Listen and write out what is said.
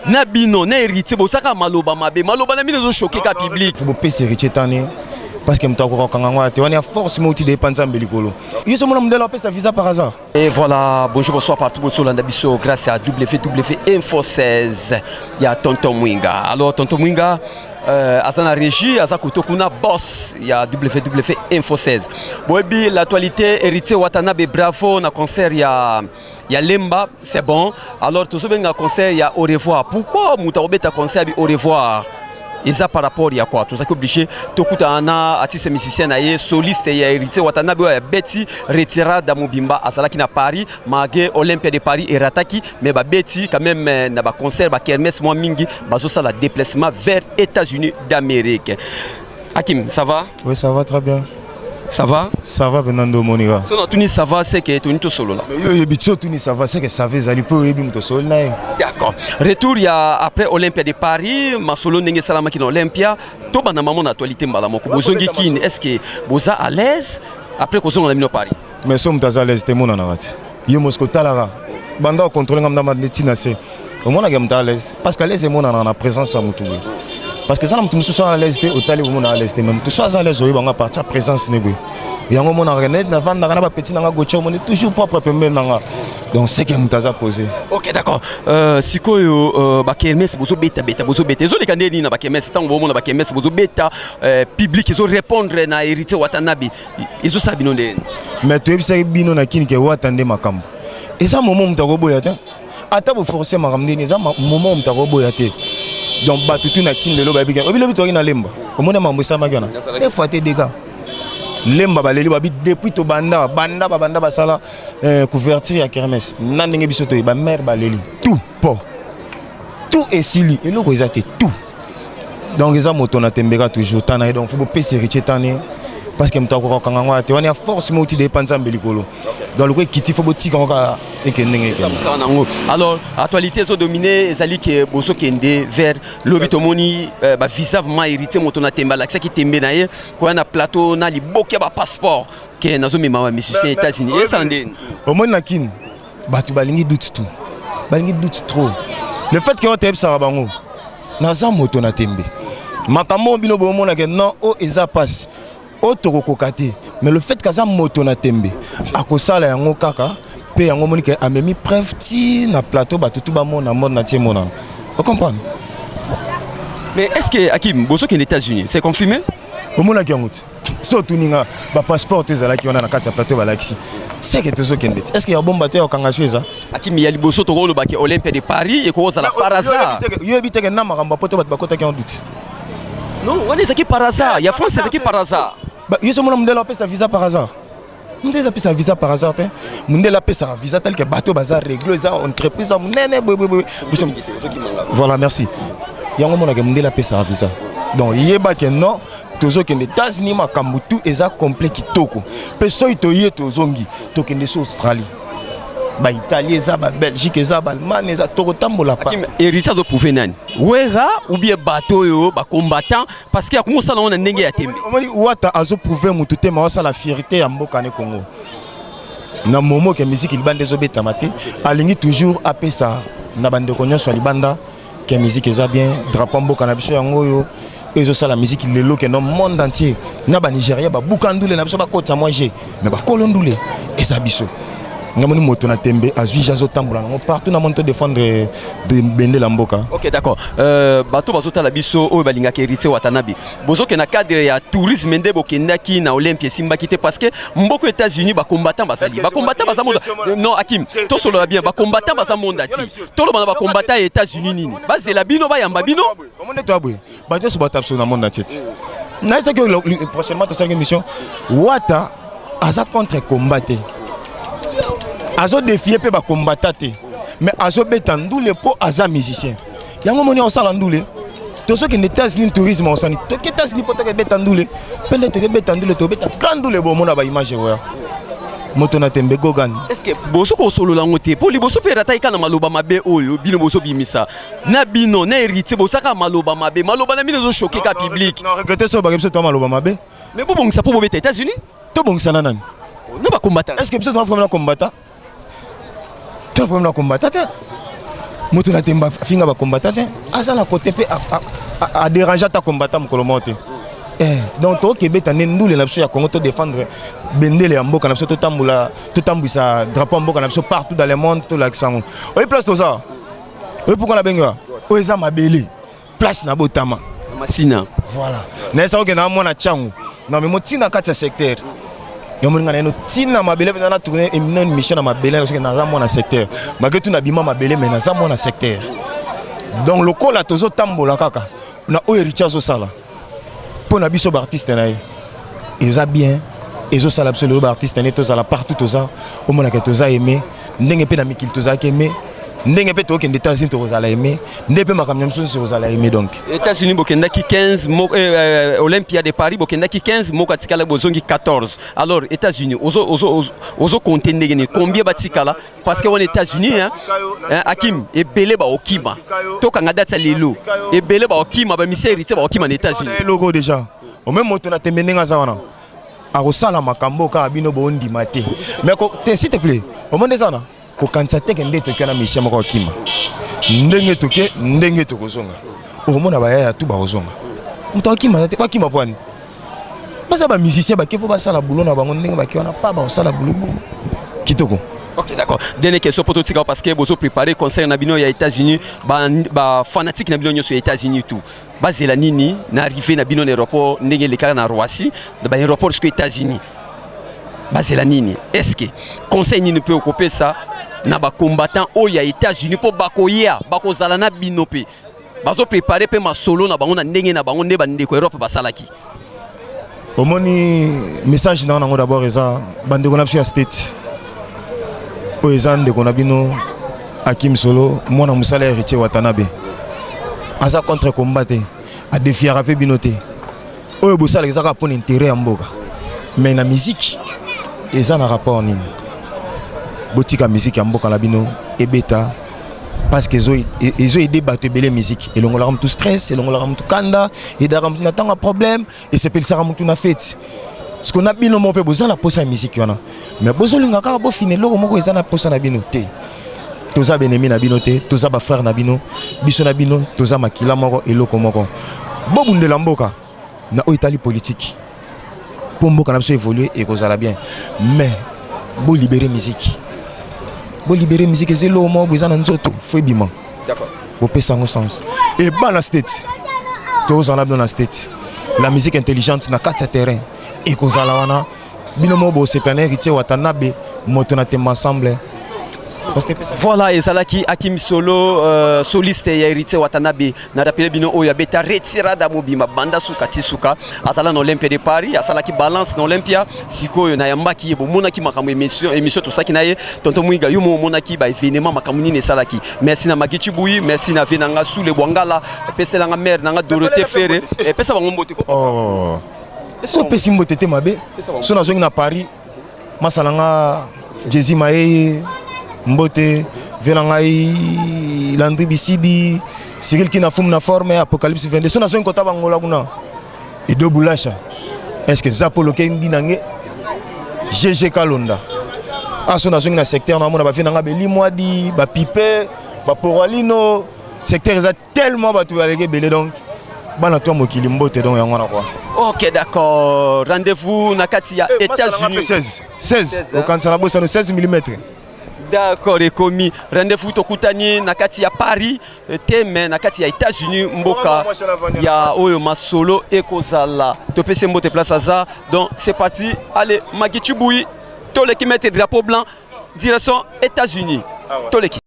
Na bino na Héritier, bosaka maloba mabe, maloba na bino ezochoquer ka public. Bopesa Héritier tani, parce que moto akoka kokanga ngo te. Wana ya force mouti de epa Nzambe likolo. Yo so mona mondele apesa visa par hasard? Et voilà, bonjour, bonsoir partout, bonsoir biso grâce à WW Info 16. Il y a Tonton Mwinga. Alors Tonton Mwinga, aza na régie, aza koto kuna, boss ya WW Info 16. Boyebi l'actualité, Héritier Watanabe, bravo na concert ya Lemba, c'est bon. Alors tozobenga concert ya au revoir. Pourquoi moto akobeta concert bi au revoir? Eza par rapport ya quoi? Tozalaki obligé tokutana na artiste musicien na ye, soliste ya Héritier Watanabe, oyo abeti retirada mobimba. Azalaki na Paris malgré Olympia de Paris erataki, mais babeti quand même na baconcert, bakermesse mwa mingi. Bazosala déplacement vers États-Unis d'Amérique. Hakim, ça va? Oui, ça va très bien. Ça va? Ça va mpenza, nde omonika. So natuni ça va, c'est que toni tosolola. Mais yo oyebi ti otuni ça va, c'est que ça va ezali mpo oyebi moto osoli na ye. D'accord. Retour ya après Olympia de Paris, masolo ndenge esalamaki na Olympia, tobanda mamo na actualité mbala moko. Bozongi Kini, est ce que boza à l'aise après kozonga na bino Paris? Mais so moto aza à l'aise te, emonanaka ti ye mosiko otalaka banda ocontrôle nga mndama ntina se omonaka moto à l'aise, parce que à l'aise emonanaka na présence ya motu boye, parce que eza na moto mosusu aza à l'aise te, otali omona à l'aise te, mais moto so aza à l'aise, oyeba ngo à partir ya présence ne boye. Yango omonaka neti navandaka na bapeti nanga Gotia, omoni toujours propre pembeni nanga, donc c'est que moto aza posé. Ok, d'accord. Sikoyo bakermesse bozobetabeta, bozobeta, ezoleka nde nini na bakermesse? Ntango bomona bakermesse bozobeta, public ezorépondre na Héritier Watanabe, ezosala bino ndeni? Mais toyebisaki bino na Kini ke Wata nde makambo. Eza momo moto akoboya te, ata boforce makambo ndeni, eza momo moto akoboya te. Donc bato tu na Kini lelo bayebi ke obilobi toyaki na Lemba, omoni makambo esalamaki wana deux fois te. Dega Lemba baleli babi depuis tobanda banda babanda basala couverture ya kermesse na ndenge biso toye, bamare baleli tout po tout esili, eloko eza te, tout. Donc eza moto na tembeka toujours tana ye. Donc faut bopesa Héritier tani, parce que moto akoka kokanga ngo te. Wana ya force mouti de epa Nzambe likolo. Donc loko ekiti, faut botika ngo kaka ekende ndenge ekende. Mosala nango. Alors actualité ezodomine ezali ke bozokende vers lobi. Tomoni bavisa vraiment. Héritier moto na tembe alakisaki tembe na ye koya na plateau na liboki ya bapasseport ke nazomema bamusicien États-Unis. Esala ndeni? Omoni na Kini bato balingi doute, tout balingi doute trop. Le fait ke oyo toyebisaka bango, naza moto na tembe, makambo oyo bino bomonake non, oyo eza mpasi, oyo tokokoka te, mais le fait kaza moto na tembe akosala yango kaka. Mpe yango omoni ke amemi preuve ti na plateau, bato tu bamona, monde na tie emonana, ocomprendre? Mais est ce que Hakim, bozokende États-Unis, c'est confirmé? Omonaki yango te. So otuninga, bapasseport to ezalaki wana na kati ya plateau, balakisi seke tozokende te. Est ce que ya bomba te, ya kokanga so eza? Hakim, ya liboso tokolobaki Olympia de Paris ekokozala par hasard. Yoyebi teke na makambo ya poto bato bakotaki en doute. Non, wana ezalaki par hasard, ya France ezalaki par hasard. Yo so mona mondele apesa visa par hasard? Mondele apesa visa par hasard te. Mondele apesaka visa tel que bato baza réglo, eza entreprise ya monene boyeboyeboye. Voilà, merci. Yango omonaka mondele apesaka visa. Donc yebake non, tozokende États-Unis, makambo tout eza complet, kitoko. Mpe soki toye, tozongi, tokende so Australie, baItalie eza, baBelgique eza, baAllemagne eza, tokotambola pa. Héritier azoprouve nani? Wera ou bien bato oyo bacombattant? Parce que akomosala ngo na ndenge ya tembe. Omoni, Wata azoprouve motu te, ma osala fierté ya mboka ne Congo. Na momo ke misiki libanda ezobetama te, alingi toujours apesa na bandeko nyonso ya libanda ke musique eza bien. Drapeau mboka na biso yango oyo ezosala musique lelo ke no monde entier na banigéria babuka ndule na biso, bakotisa mwa g, mais bakolo ndule eza biso. Ngamoni moto na tembe azwi ja, azotambola nango partout na monde to défendre bendela mboka. Ok, d'accord. Bato bazotala biso oyo balingaka Héritier Watanabe, bozokende na cadre ya tourisme nde bokendaki na Olympia, esimbaki te, parce que mboka États-Unis, bacombattant bazali, bacombattant baza monde. Non, Hakim, tosolola bien, bacombattant baza monde ati. Toloba na bacombattant ya États-Unis nini? Bazela bino, bayamba bino. Omoni to aboye, bato nyonso bata biso na monde entier ti nayesaki. Prochainement tosalaki émission, Wata aza contre combat te, azodéfier mpe bakombata te, mais azobeta ndule mpo aza musicien. Yango moni osala ndule. Tozokende États-Unis tourisme osani, toke États-Unis mpo tokebeta ndule. Mpe nde tokebeta ndule, tobeta grand ndule, bomona baimage oya moto na tembe Gogan. Est ce que bozo kosolola yango te? Mpo liboso mpe erataki kaka na maloba mabe oyo bino bozobimisa na bino na Héritier. Bosaka maloba mabe, maloba na bino ezochoquer ka public. Non, regrette so bake biso toa maloba mabe. Mais bobongisa mpo bobeta États-Unis. Tobongisa na nani? Na bacombattant. Est ce que biso toa problème na combattant? To problème na combattant te. Moto na temba afinga bacombattant te, aza na kote mpe adérange ata combattant mokolo moko te. Donc tokebeta nde ndule na biso ya Congo, todéfendre bendele ya mboka na biso, totambola, totambwisa drapeau ya mboka na biso partout dans le monde, tolakisa yango. Oyi place toza, oyi pourquoi nabengi wa oyo eza mabele, place na botama. Masina. Voilà, nayesa kokende na mwana ntiango na memo ntina kati ya secteur yo moninga na ye no ntina mabele mpenza na tourne na émission na mabele, soki naza mwana secteur make tu nabima mabele, mais naza mwana secteur. Donc lokola tozotambola kaka na oyo Héritier azosala mpo na biso baartiste na ye, eza bien, ezosala biso lelo baartiste na ye tozala partout, toza omonaka toza aimé ndenge mpe na mikili tozalaki aimé, ndenge mpe tokokende États-Unis tokozala aimé, nde mpe makambo ya mosusu nyonso ekozala aimé. Donc États-Unis bokendaki 15 Olympia de Paris bokendaki 15, moko atikala, bozongi 14. Alors États-Unis ozocompter ndenge nini, combien batikala? Parce que wana États-Unis, hein, Akim, ebele baokima, tokanga date ya lelo, ebele baokima, bamisi Héritier baokima na États-Unis. Eloko déjà ome moto na tembe ndenge aza wana akosala makambo kaka bino boondima te, mais te, s'il te plaît, omoni eza wana kokanisa teke nde toke na mission moko akima, ndenge toke, ndenge tokozonga, okomona bayaya tu bakozonga. Moto akima te, bakima po ani? Baza bamusicien, bake mpo basala boulot na bango. Ndenge bake wana pa bakosala boulot kitoko. Ok, d'accord. Dernière question pour tout parce que bozo préparer concert na bino ya États-Unis, ba fanatique na bino nyonso ya États-Unis tout. Bazela nini na arrivé na bino na aéroport, ndenge elekaka na Roissy, na ba aéroport jusqu'aux États-Unis? Bazela nini? Est-ce que conseil nini mpe okopesa na bacombattant oyo ya États-Unis mpo bakoya, bakozala na bino mpe bazoprépare mpe masolo na bango na ndenge na bango nde bandeko Europe basalaki? Omoni, message na nango d'abord eza bandeko na biso ya State oyo, eza ndeko na bino Akim Solo, mwana mosala ya Héritier Watanabe. Aza contre combat te, adéfiaka mpe bino te. Oyo bosalaka eza kaka mpona intérêt ya mboka, mais na musique eza na rapport nini? Botika musique ya mboka na bino ebeta, parce que ezoaider bato ebele. Musique elongolaka mutu stress, elongolaka mutu kanda, edaka mutu na ntango ya problème, esepelisaka mutu na fête. Parce que na bino moko mpe boza na posa ya musique wana, mais bozolinga kaka bofina eloko moko eza na posa na bino te. Toza baennemi na bino te, toza bafrère na bino. Biso na bino toza makila moko, eloko moko. Bobundela mboka na oyo etali politike mpo mboka na biso évolue, ekozala bien, mais bolibérer musique, bolibérer musique. Eza eloko moko boye eza na nzoto, fo ebima, bopesa yango sens. E bana State, tozala na bino na State, la musique intelligente na kati ya terrain ekozala wana. Bino moko bosepela na Héritier Watanabe, moto na tembe ensemble. Voilà, ezalaki Akim Solo, soliste ya Héritier Watanabe. Na rappeler bino oyo abeta retirada mobimba banda suka ti suka, azala na Olympia de Paris, asalaki balance na Olympia. Sikoyo nayambaki ye, bomonaki makambo, émission tosalaki na ye. Tonton Mwiga, yo mo omonaki baévénement, makambo nini esalaki. Merci na Magi Chibui, merci na vie nanga Sule Bwangala, epeselanga mare nanga Dorothée Ferre, epesa bango mbote. Oh. So opesi mbote te mabe. So nazongi na Paris, masala nga Jésus Mayeye, mbote vie na ngai Landri Bisidi, Cyril Kina Fumu na forme Apocalypse 22. So nazongi kota bangola kuna, Edo Bulasha, est ce que Zapolo kendi na nge GG Kalonda. Aso nazongi na secteur, namona bavie na nga Belimwadi, bapipe, baporalino. Secteur eza tellement bato baleki ebele, donc bana to ya mokili, mbote. Donc yango wana quoi. Ok, d'accord. Rendez-vous na kati ya États-Unis. 16 16, okanisa na bosano, 16 mm. D'accord, ekomi rendez-vous, tokutani na kati ya Paris te, mais na kati ya États-Unis, mboka ya oyo masolo ekozala. Topesi mbote place aza. Donc c'est parti, allez, Magi Chibui, toleki mettre drapeau blanc, direction États-Unis, toleki.